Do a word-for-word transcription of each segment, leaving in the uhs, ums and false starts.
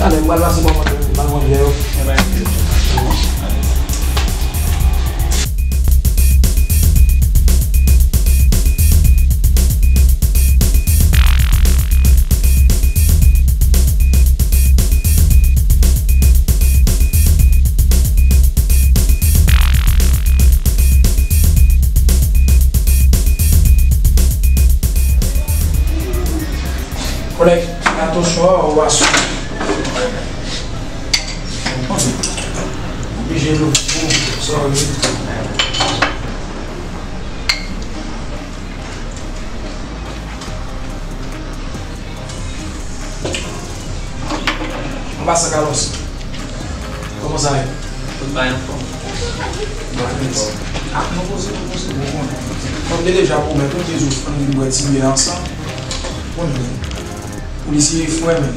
Talè, m pral pase bò kote m, m pral pran vyè yo. Kolèg, atansyon a, ou a sou. Oblije louvri, sorry. Anba sa, Carlos. Kòman sa ye? Tout bagay anfòm. Bon, mèsi. Ah, nou poze, nou poze, bon, bon. Kòm te deja pwomèt ou, Jezi, ann vin bwè ti byè ansanm. Bon, men. Polisye frè, men.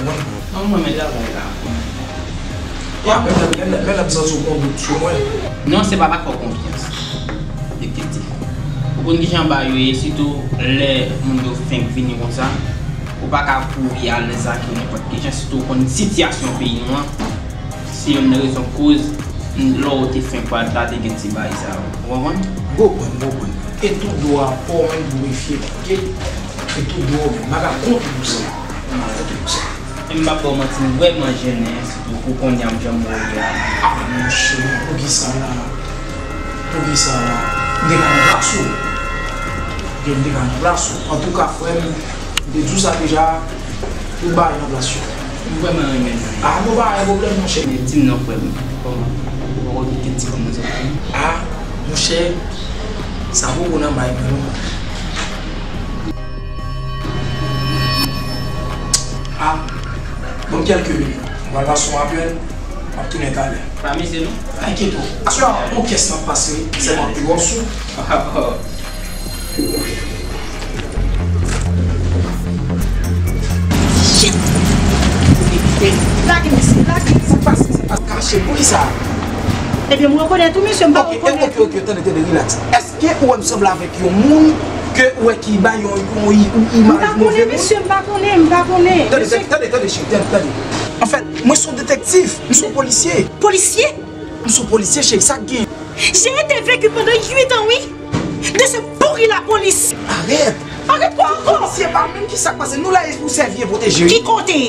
Bon. Non, mwen, men travay la. Wa, men, men, men, men, m santi w gon dout sou mwen. Non, se pa pa fè w konfyans. Detektif. Ou konn kijan bagay yo ye, sitou lè moun yo fenk vini konsa. Ou pa ka kouri alèz ak yo nenpòt kijan, sitou ou konn sitiyasyon peyi nou an. Se youn nan rezon koz lè w te fenk pral la te gen ti bagay sa yo. Ou konprann? M konprann, m konprann. E tout dwa pa w menm pou verifye, oke? E tout dwa w menm. M pa ka kont ou pou sa. M pa ka kont ou pou sa. E m p ap ba w manti, m vrèman jennen, sitou pou kounye a m jan m wè w ye a. Ah, monchè, poukisa la? Poukisa la? M te ka nan plas ou. Ok, m te ka nan plas ou. Antouka, frè m, m te di w sa deja, tout bagay nan plas yo. M vrèman renmen nou. Ah, bon, pa gen pwoblèm, monchè. Men di m non, frè m, kòman? Ou poko kite ti fanm nan sòti? Ah, monchè, sa poko nan may mwen, non. Ah, ban m kèlke minit. Mwen pral pase yon apèl, m ap tounen talè. Pa mize non. Pa enkyete w. Aswè a, yon kès m ap pase, sèlman pi gwòs ou. Shit! Lage mesye, lage. Sa k pase, sa k pase? Kache, poukisa? Ebyen, m rekonèt ou, mesye, m pa rekonèt. Ok, ok, ok, tande, tande, relax. Èske ou wè m sanble avèk yon moun ke ou wè ki bay yon, yon i-, yon imaj move moun? M pa konnen, mesye, m pa konnen, m pa konnen. Tande, tande, tande, tande, cheri, tande, tande. Anfèt, mwen se yon detèktif, m se yon polisye. Polisye? M se yon polisye, cheri, sa k gen? J'ai été vécu pendant huit ans, oui, de ce pourri la police. Arèt! Arèt kwa ankò? Polisye pa menm ki sa k pase. Nou la e pou sèvi e pwoteje, wi. Ki kote?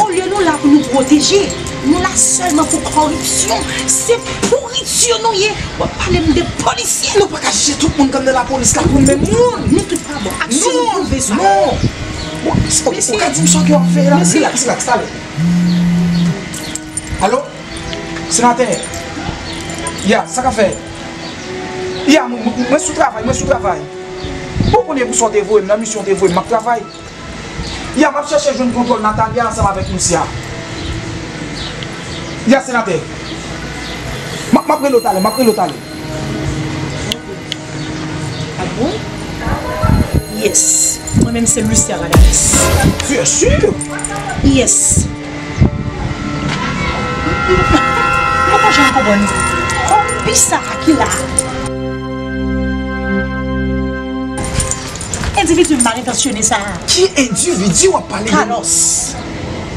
Olye nou la pou nou pwoteje, nou la sèlman pou kòripsyon. Se pouriti nou ye. W ap pale m de polisye? Nou pa ka jije tout moun k ap nan lapolis la pou menm moun. Nou tout pa bon. Aksyon nou pwouve sa. Non, non. Bon, ok, ou ka di m sa ke w ap fè la? Mesye. Relax, relax, talè. Alo? Senatè. Ya, sa k ap fèt? Ya, mwen, mwen, mwen sou travay, mwen sou travay. Bon, konnen pou sa w te voye m nan, misyon w te voye m, m ap travay. Ya, m ap chèche jwenn kontwòl Natalia ansanm avèk Lucia. Ya, senatè. M ap, m ap rele w talè, m ap rele w talè. Ah bon? Yes. Mwen menm se Lucia Radames. Bien sûr. Yes. Mwen pa janm konprann. Kòb sa a ki la? Endividi mal entansyone sa a. Ki endividi w ap pale de? Carlos.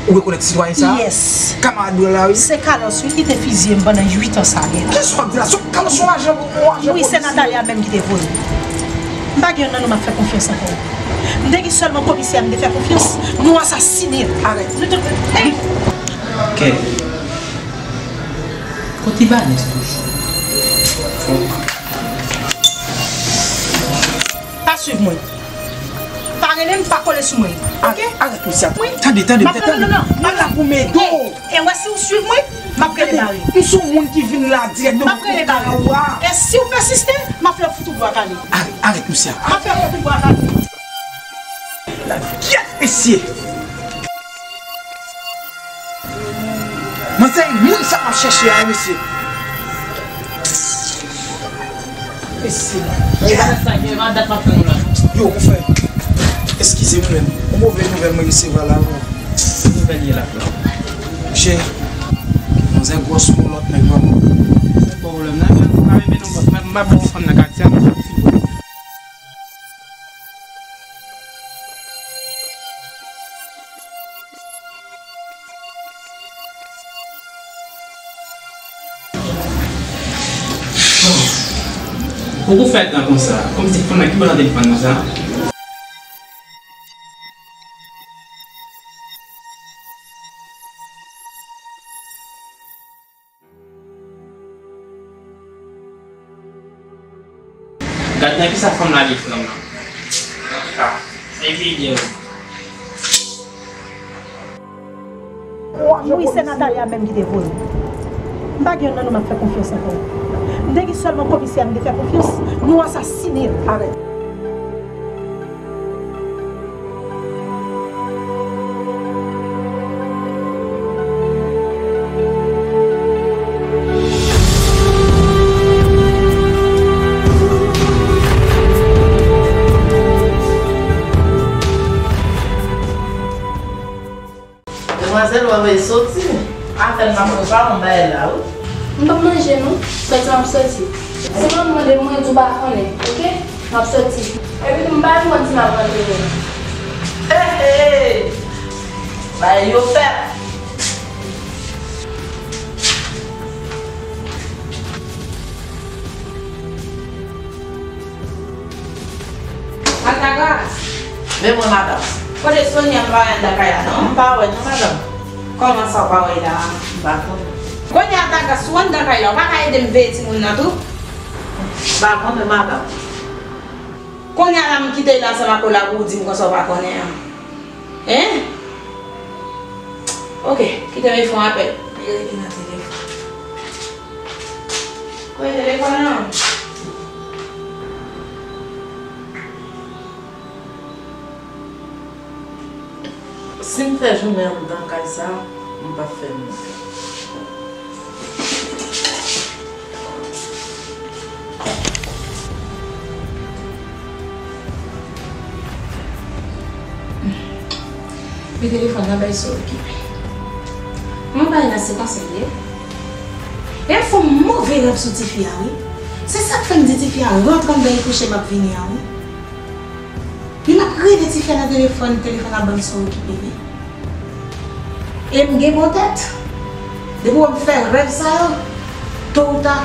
Ou rekonèt sitwayen sa a? Yes. Kamarad mwen la, wi. Se Carlos, wi, ki te fizye m pandan uit an sa gen la. Kisa w ap di la? Se Carlos, yon ajan, yon ajan polis. Wi, se Natalia menm ki te voye m. M pa gen youn nan nou m ap fè konfyans ankò. M te gen sèlman komisè a m te fè konfyans. Nou asasinen l. Arèt. Nou te, ey! Kè. Kote Ibanez toujou? Fòk. Pa swiv mwen. Pa rele m, pa kole sou mwen. Oke? Arèt, Lucia. Wi. Tande, tande, tande. M ap rele, non, non. Mwen la pou m ede w. E, e wè si w swiv mwen, m ap rele Mari. M se yon moun ki vin la dirèkteman pou kay ou a. M ap rele Mari. E si w pèsiste, m ap fè w fout ou bwa kale. Arèt, arèt, Lucia. M ap fè w fout ou bwa kale. La gyèt, mesye. Manzè, e moun sa m ap chèche a, mesye. Mesye. Sa gen dat m ap tann ou la. Yo, mon frè. Eskize m, men. Yon move nouvèl mwen resevwa la, bon. Ki nouvèl ye la, frè? Monchè, manzè gwòs kon lòt nèg, vrèman. Se pwoblèm nan, men m pa renmen non, bòs. M ap, m ap ba yon fanm nan katye a, m ap fini. Poko fè tan konsa, kòmsi fanm nan ki bò nan telefòn nan sa? Gad nan kisa fanm la li pran m nan. Antouka, se vye wi. Wi, se Natalia menm ki te voye m. M pa gen youn nan nou m ap fè konfyans ankò. M te gen sèlman komisè a m te fè konfyans. Nou asasinen l. Avèk Demwazèl, w ap soti? Apèn m ap prepare yon bagay la, wi. M p ap manje, non. Soti m ap soti. Si manman mande m, mwen di w pa konnen, oke? M ap soti. Epi tou, m pa vin konn si m ap rantre, non. Hey, hey! Bagay yo fèt. Altagra! Men mwen, madanm. Kote Sonia? M pa wè anndan kay la, non. M pa wè, non, madanm. Kòman sa, w pa wè l la? M pa konnen. Kounye a, Altagra, si w anndan kay la, w pa ka ede m veye timoun nan tou? M pa konnen, madanm. Kounye a la, m kite l ansanm ak ou la pou w di m konsa w pa konnen an. Hein? Ok, kite m fè yon apèl. Rele ki nan telefòn. Kote telefòn nan? Si m fè jounen anndan kay sa, m p ap fè moun. Men telefòn nan bay sou okipe. Mwen bay nan se konsa l ye. E fè yon move rèv sou tifi a, wi. Se sa k fè m di tifi a rantre anndan e kouche m ap vini an, wi. Li m ap rele tifi a nan telefòn, telefòn ap ban m sou okipe, wi. E m gen bon tèt. Depi w wè m fè rèv sa yo, to ou ta,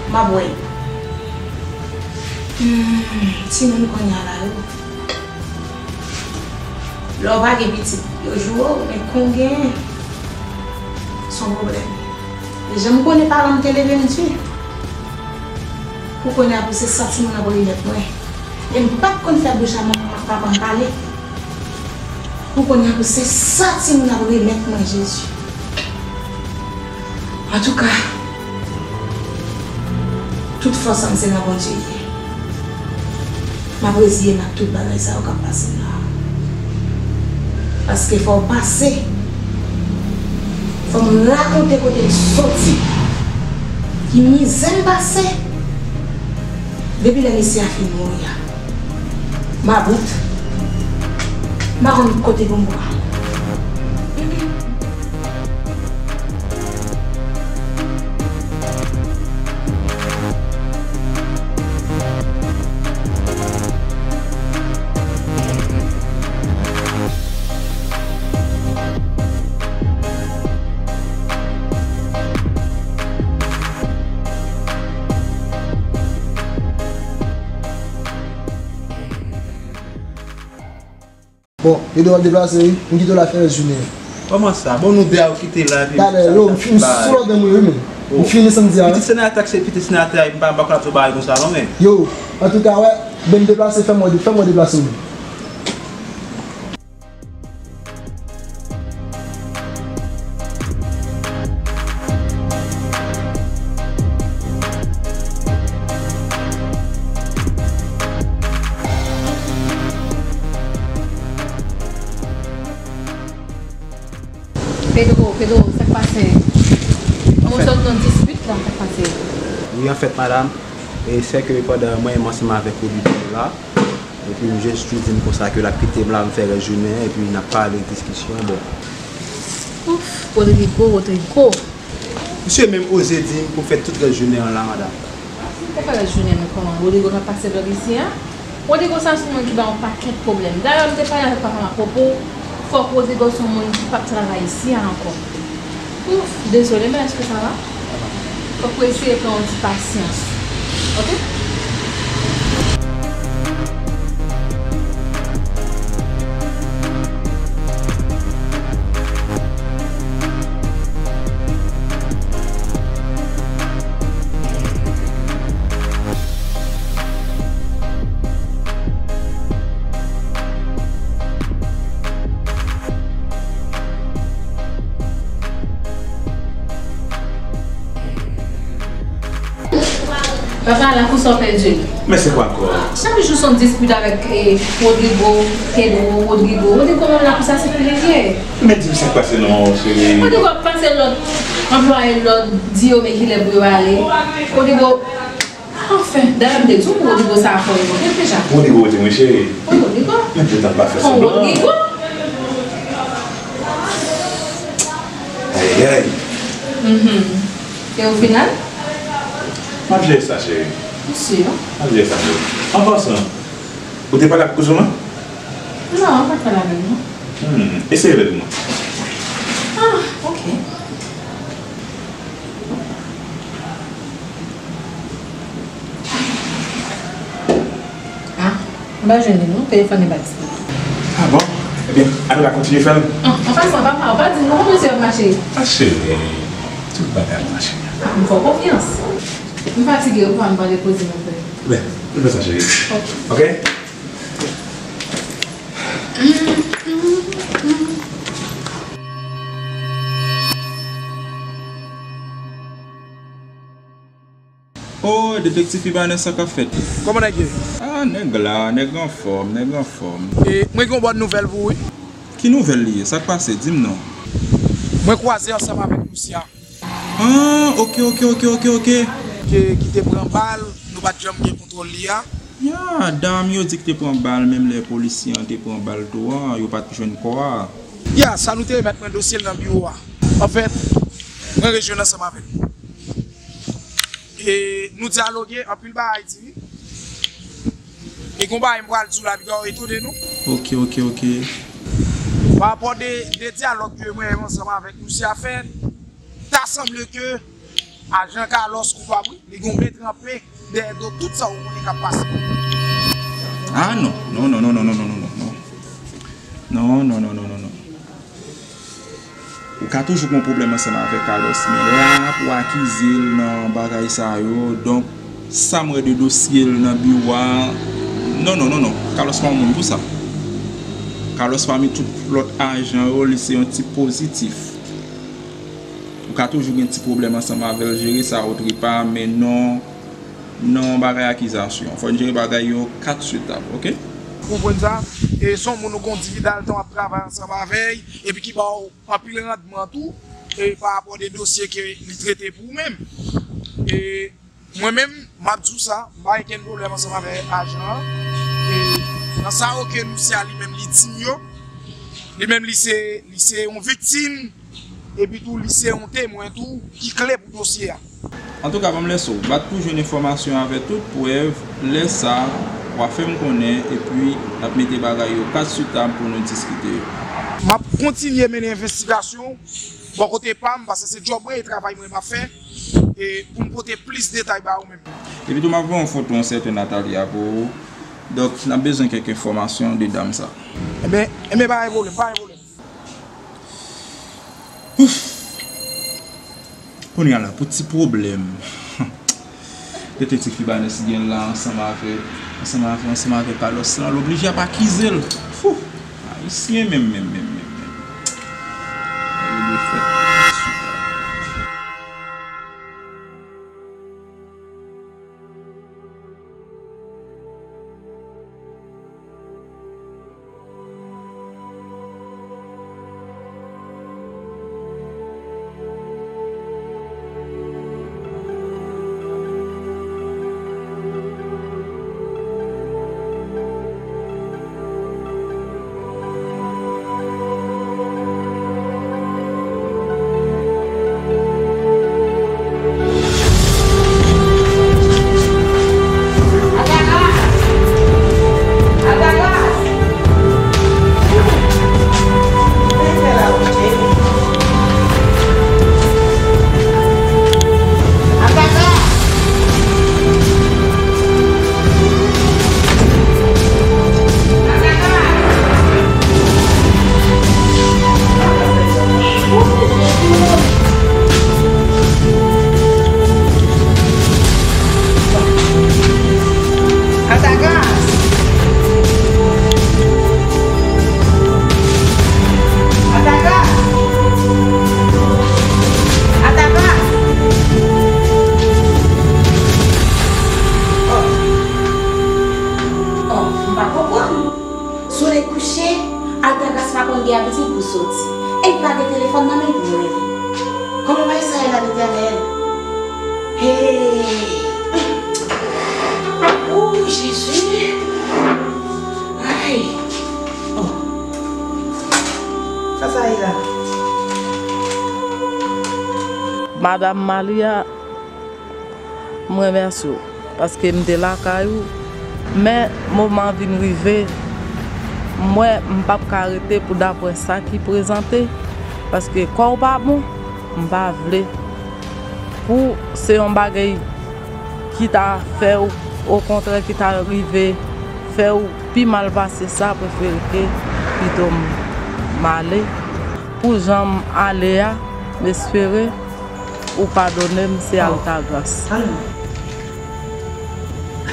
m ap wè yo. Hmm, timoun kounye a la yo. Lè w pa gen pitit, yo joure w, men kon w genyen, se yon pwoblèm. E jan m konnen paran m te leve m di, pou kounye a pou se sa timoun ap remèt mwen. E m pa t konn fè bouch a manman m ak papa m pale. Pou kounye a pou se sa timoun ap remèt mwen, Jezi. Antouka, tout fòs an se nan Bondye ye. M ap reziye m ak tout bagay sa yo k ap pase m la. Paske fò w pase, fò m rakonte kote m soti, ki mizè m pase, depi lè mesye a fin mouri a. Mabout, m pa konn kote pou m pran. Bon, Pedro ap deplase wi, m kite w la fè rès jounen an. Kòman sa? Bon, nou de a ou kite la epi... Talè, yo, m fin sou lòd mwen wi, men. M fini samdi a. Pitit senatè ak se pitit senatè a, m pa, m pa konn ap di w bagay konsa non, men. Yo, antouka, wè, ben m deplase, fè mwen, fè mwen deplase wi. Pedro, Pedro, sa k pase? Ou sot nan dispit la, sa k pase? Wi, anfèt, madanm, e sè ke pandan mwen menm ansanm avèk Rodrigo la, epi m jis li di m konsa ke l ap kite m la, m fè rès jounen an, epi n ap pale, diskisyon, bon. Ouf, Rodrigo, Rodrigo. Misye menm oze di m pou m fè tout rès jounen an la, madanm. Pou fè rès jounen nou kòman? Rodrigo ka pase lòt isi a? Rodrigo sa se yon moun ki ba yon pakèt pwoblèm. Dayè, m te pale avèk papa m apwopo, fòk Rodrigo se yon moun ki p ap travay isi a ankò. Ouf, dezole, men èske sa va? Fòk ou eseye pran yon ti pasyans. Oke? Papa, lakou sa w pèdi l. Men se kwa ankò? Chak jou se yon dispit avèk, eh, Rodrigo, Pedro, Rodrigo. Rodrigo menm lakou sa se plizye. Men di m sa k pase non, cheri. Rodrigo ap pase lòd, anplwaye lòd, di yo men kilè pou yo ale. Rodrigo, anfen, dayè m te di w pou Rodrigo sa a fò yo, gen deja. Rodrigo rete mwen, cheri. Wi, Rodrigo. Men poutan m pa fè semblan. Rodrigo. Ayayay. Mhm. E o final? M ap jere sa, cheri. Ou si? M ap jere sa, cheri. An pasan, ou te pale ak kouzen w lan? Non, m pa t pale avè l, non. Hmm, eseye rele l pou mwen. Ah, ok. Ah, m pa jwenn li non, telefòn li pa disponib. Ah bon? Ebyen, ann nou ka kontinye fè l. Ah, an pasan, papa, ou pa di m non, kòman misye ap mache? Ah, cheri, tout bagay ap mache. Ah, m fè w konfyans. M fatige wi, papa, m pral repoze m anpil. Ben, nou fè sa, cheri. Ok. Ok? Oh, detektif Ibanez, sa k ap fèt? Kòman nèg ye? Ah, nèg la, nèg anfòm, nèg anfòm. E mwen gen yon bòn nouvèl pou ou, wi. Ki nouvèl li ye? Sa k pase? Di m non. Mwen kwaze ansanm avèk Lucia. Ah, ok, ok, ok, ok, ok. Ke, ki te pran bal, nou pa t janm gen kontwòl li a. Ya, dam yo di ki te pran bal, menm lè polisye an te pran bal tou an, yo pa t jwenn kò a. Ya, sa nou te remèt mwen dosye l nan biwo a. Anfèt, mwen rejwenn ansanm avè l. E nou dyaloge, anpil bagay di wi. E gon bagay m pral di w la, piga w etone nou. Ok, ok, ok. Pa rapò de, de dyalòg ke mwen menm ansanm avèk misye a fè, ta sanble ke ajan Carlos koupab wi. Li gen yon men tranpe dèyè do tout sa w konnen k ap pase. Ah non, non, non. Non, non, non, non, non, non. Ou ka toujou gen yon pwoblèm ansanm avèk Carlos, men la pou akize l nan bagay sa yo, donk sa m wè de dosye l nan biwo a, non, non, non, non, Carlos pa yon moun pou sa. Carlos pami tout lòt ajan yo, li se yon tip pozitif. Ou ka toujou gen ti pwoblèm ansanm avè l, jere sa otripa, men non, non bagay akizasyon. Fò n jere bagay yo kat sou tab, ok? Ou konprann sa? E se yon moun ou gen yon dividal tan w ap travay ansanm avè l, epi ki ba w anpil randman tou, e pa rapò de dosye ke li trete pou ou menm. E mwen menm, m ap di w sa, m pa gen kenn pwoblèm ansanm avè ajan an. E nan sa yo ke Lucia li menm li di m yo, li menm li se, li se yon viktim, epi tou li se yon temwen tou ki kle pou dosye a. Antouka, ban m lèse w. Bat pou jwenn enfòmasyon avè tout prèv, lè sa, w a fè m konnen, epi n ap mete bagay yo kat sou tab pou nou diskite yo. M ap kontinye mennen envestigasyon bò kote pa m, paske se djòb mwen e travay mwen m ap fè, e pou m pote plis detay ba ou menm. Epi tou, m ap voye yon foto yon sèten Natalia pou ou. Donk, n ap bezwen kèk enfòmasyon de dam sa. Enben, enben, pa gen pwoblèm, pa gen pwoblèm. Ouf! Kounye a la, pou ti pwoblèm detektif Ibanez gen la ansanm avèk, ansanm avèk, ansanm avèk Carlos lan, l oblije ap akize l. Fou! Ayisyen menm, menm, menm, menm, menm. Yo dwe fèt sou tab. Li a pitit pou soti. E li pa gen telefòn nan men pou rele. Kòman bagay sa ye la, Letènèl? Hey! Oh, Jezi! Ay! Oh! Sa sa ye la? Madanm Malia, m remèsye w, paske m te lakay ou, men moman an vin rive, m wè m p ap ka rete pou daprè sa ki prezante, paske kò w pa bon, m pa vle pou se yon bagay ki ta fè w, okontrè, ki ta rive fè w pi mal pase sa, prefere ke pito m, m ale. Pou jan m ale a, m espere ou padone m, se Altagras.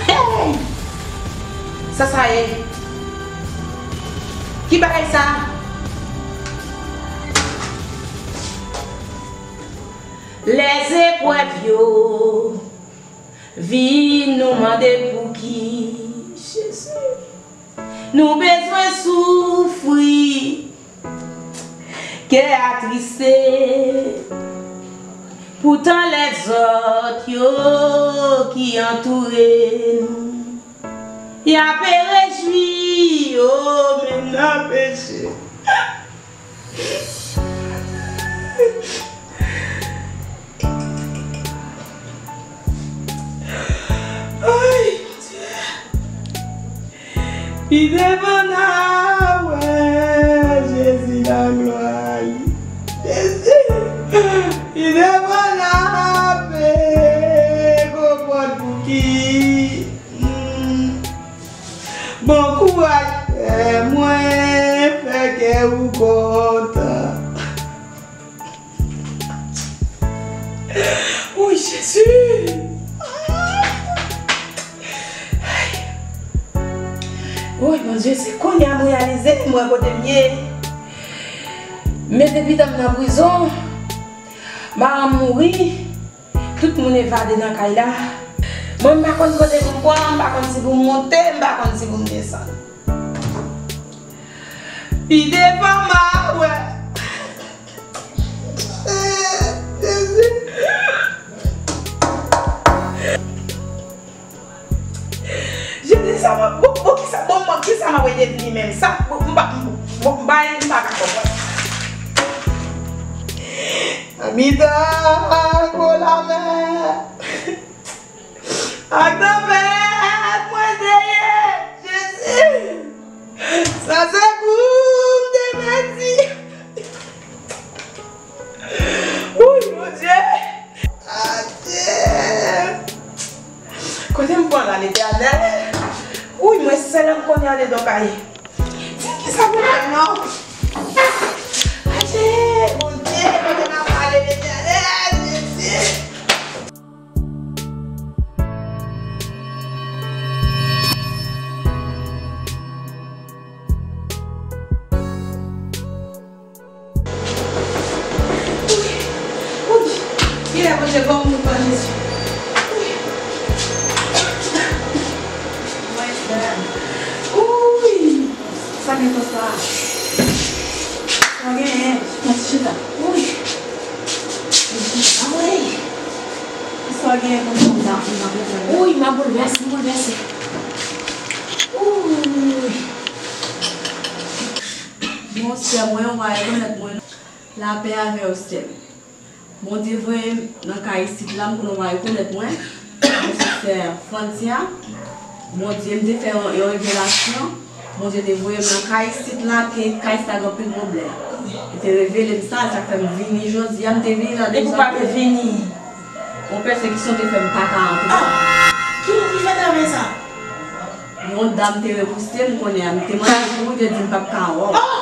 Hey! Sa sa ye? Ki bagay sa? Lèzeprèv yo vin nou mande pouki, Jezi, nou bezwen soufri, kè atriste. Poutan lèzòt yo ki antoure nou, y ape rejwi yo, men n ap peche. Ay, Bondye. Pi devan n a wè Jezi nan glwa li. Jezi. Pi devan n a pe konprann pouki. Mm. Bon kouraj, frè mwen, fè kè ou kontan. Woy, Jezi! Ay! Woy, Bondye, se kounye a m reyalize, m wè kote m ye. M mete pitit m nan prizon, madanm mouri, tout moun evade nan kay la. Mwen, m pa konn kote pou m pran, m pa konn si pou m monte, m pa konn si pou m desann. Pi devan m a wè. Jezi. Jezi, sa mwen, bon, bon, kisa, bon, mwen, kisa mwen vle devni menm? Sa, bon, m pa, bon, m pa, m pa ka konprann. Nan mitan gwo lamè. Ak tanpèt mwen te ye, Jezi. Sa se pou m te pèdi. Woy, Bondye. Adye. Kote m pran la, Letènèl? Woy, mwen sèl m konnen andedan kay. Di m kisa pou m fè non. Adye, Bondye, kote m ap ale, Letènèl, Jezi. Woy, woy, kilè Bondye ban w moun pran Jezi. Woy. Woy. Sa gen konsa? Sa genyen? Mwen chita. Woy. Mwen chita, woy. Sa genyen konsa? Mwen ap, mwen ap. Woy, m ap boulvèse, m boulvèse. Woy. Bon, sè mwen, ou pa rekonèt mwen. Lapè avè w, sè m. Bondye voye m nan kay isit la, m konnen w pa rekonèt mwen. Mwen se sè Francia. Bondye, m te fè yon, yon revelasyon. Bondye te voye m nan kay isit la, ke kay sa gen anpil pwoblèm. Li te revele m sa, sa fè m vini jodi a, m te vini nan dezòd. Epi w pa te vini. Yon pèsekisyon te fè m pa ka antre. Ah! Ki moun ki fè travay sa? Yon dam te repouse m, kounye a, m te mande pou li, te di m p ap ka wè w. Ah!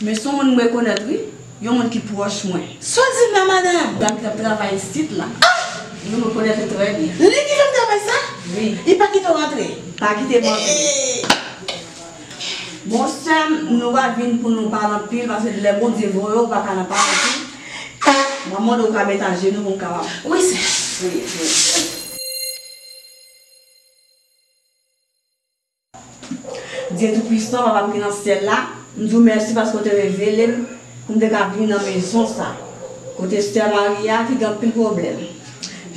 Men se yon moun m rekonèt, wi. Yon moun ki pwòch mwen. Sa w di m la, madanm? Dam ki t ap travay isit la. Ah! Wi, m rekonèt li trè byen. Li ki fè m travay sa? Wi. Li pa kite w rantre? Pa kite m rantre. Hey! Bon, sè m, nou pa vin pou nou pale anpil, paske lè Bondye voye w, ou pa ka nan pale anpil. Mwen mande w ka met ajenou pou m kapab. Wi, sè. Wi, wi. Dye Toupisan, Papa m ki nan syèl la, M di w mèsi paske w te revele m pou m te ka vini nan mezon sa, kote Sè Maria ki gen anpil pwoblèm.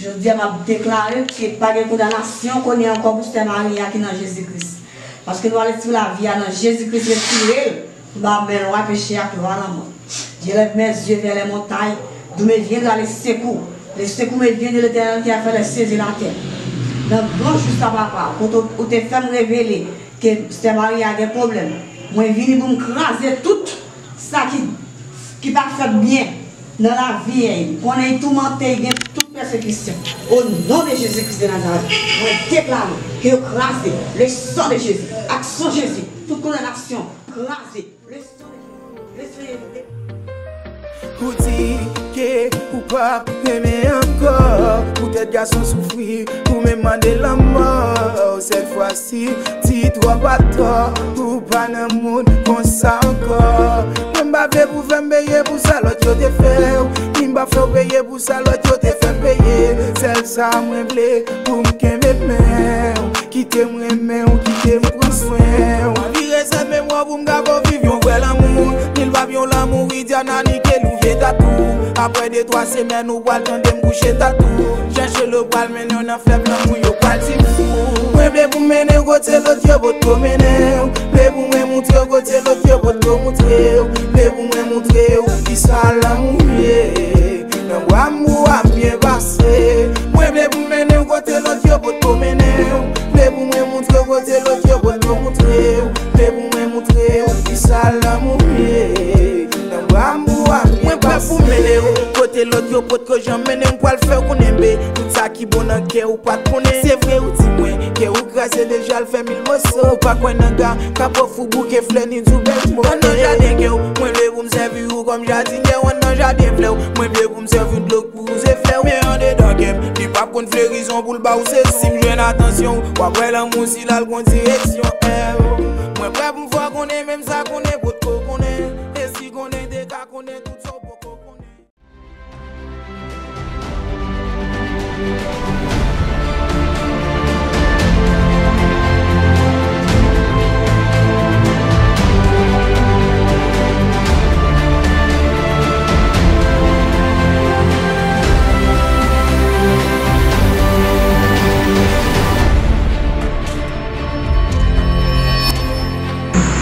Jodi a, m ap deklare ke pa gen kondanasyon konnen ankò pou Sè Maria ki nan Jezi Kris. Paske nou al retire lavi a nan Jezi Kris, retire l. M ba men lwa peche ak lwa lanmò. Je lève mes yeux vers les montagnes, d'où me viendra le secours. Le secours me vient de l'Éternel qui a fait les cieux et la terre. Nan gran jou sa, papa, kote ou te fè m revele ke Sè Maria gen pwoblèm, mwen vini pou m kraze tout sa ki, ki pa fèt byen nan lavi a. M konnen l toumante, l gen tout pèsekisyon. O non de Jezi Kris de Nazarèt, mwen deklare ke yo kraze, le sang de Jésus, ak san Jezi, tout kondanasyon kraze, le sang de Jésus, le sang de Jésus. Ou di ke ou p ap renmen ankò. Poutèt gason soufri, ou menm mande lanmò. Sèt fwa si, ti twòp atò. Ou pa nan moun konsa ankò. Mwen m pa vle pou fè m peye pou sa lòt yo te fè w. Ni m pa fè w peye pou sa lòt yo te fè m peye. Sèl sa mwen vle, pou m kenbe men w. Kite m renmen w, kite m pran swen w. Anvi resèt memwa pou m ka fè w viv yon vrè lanmou. Ni l p ap yon lanmou Widiana ni ke l ou vye tatou. Apre de twa semèn ou pral tande m kouche tatou. Chèche l ou pral mennen w nan flèv lanmou yo pral di m fou. Mwen vle pou m mennen w kote lòt yo potko mennen w. Vle pou mwen moutre w kote lòt yo potko moutre w. Vle pou mwen moutre w kisa lanmou ye. Nan bra m ou ap byen pase. Mwen vle pou m mennen w kote lòt yo potko mennen w. Vle pou mwen moutre w kote lòt yo potko moutre w. Vle pou mwen moutre w kisa lanmou ye. Nan bra m ou ap byen pase. Mwen prè pou m mennen w kote lòt yo potko janm mennen w. M pral fè w konnen be tout sa ki bon nan kè ou pa t konnen. Se vre ou di mwen kè ou kraze deja l fè mil moso. Ou pa kwè nan ga k ap ofri w bouke flè ni di w bèl mo. Ann nan jaden kè w, mwen vle pou m sèvi ou kòm jadinyè w. Ann nan jaden flè w, mwen vle pou m sèvi w dlo k pou wouze flè w. Men andedan kè m, li p ap konn flerizon pou l ba w sezi. Si m jwenn atansyon w, w ap wè lanmou si l al gon direksyon. Mwen prè pou m fè w konnen menm sa konnen potko konnen. E si konnen te ka konnen tout sa w poko konnen.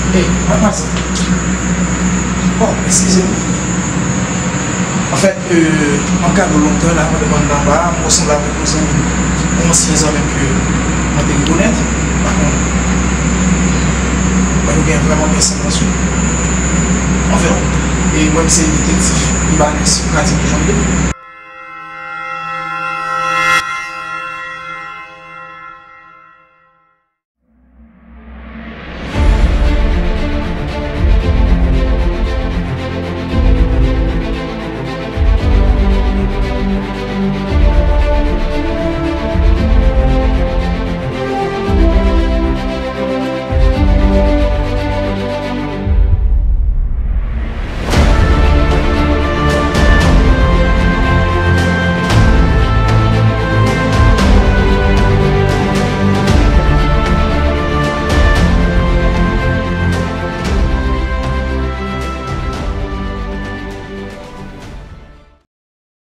Ey, pa pase. Oh, eskize m. Anfèt, euh, m ap gade w lontan la, mwen demann nan ba, m wè w sanble avèk yon zanmi m, yon ansyen zanmi m ke mwen te rekonèt. Pa kont, mwen nou gen vrèman byen sanblans, wi. Anfen, e mwen m se detektif Ibanez Pratik Janvier.